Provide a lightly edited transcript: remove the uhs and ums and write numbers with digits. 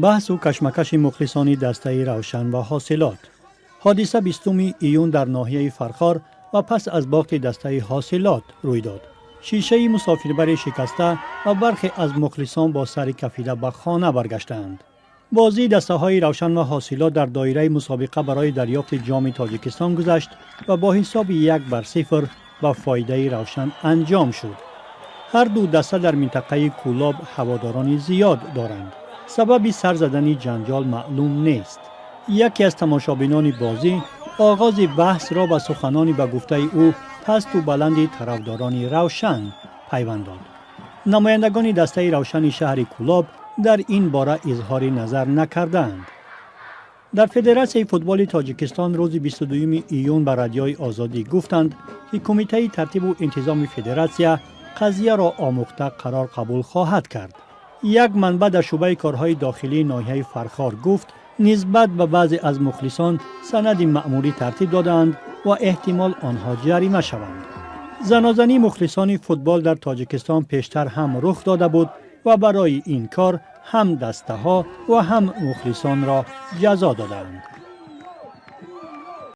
Баҳсу кашмакаши мухлисони дастаи Равшан ва Ҳосилот. Ҳодиса 20 июн дар ноҳияи Фархор ва пас аз бохти дастаи Ҳосилот рӯй дод. Шишаи мусофирбаре шикаста ва бархе аз мухлисон бо сари кафида ба хона баргаштаанд. Бозии дастаҳои Равшан ва Ҳосилот дар доираи мусобиқа барои дарёфти Ҷоми Тоҷикистон гузашт ва бо ҳисоби 1-0 ба фоидаи Равшан анҷом шуд. Ҳар ду даста дар минтақаи Кӯлоб ҳаводорони зиёд доранд. Сабаби сар задани ҷанҷол маълум нест. Яке аз тамошобинони бозӣ оғози баҳсро ба суханони, ба гуфтаи ӯ, пасту баланди тарафдорони Равшан пайванд дод. Намояндагони дастаи Равшани шаҳри Кӯлоб дар ин бора изҳори назар накардаанд. Дар Федератсияи футболи Тоҷикистон рӯзи 22 июн ба Радиои Озодӣ гуфтанд, ки Кумитаи тартибу интизоми федератсия қазияро омӯхта, қарор қабул хоҳад кард. Як манбаъ дар шӯъбаи корҳои дохилии ноҳияи Фархор гуфт, нисбат ба баъзе аз мухлисон санади маъмурӣ тартиб додаанд ва эҳтимол онҳо ҷарима шаванд. Занозании мухлисони футбол дар Тоҷикистон пештар ҳам рух дода буд ва барои ин кор ҳам дастаҳо ва ҳам мухлисонро ҷазо додаанд.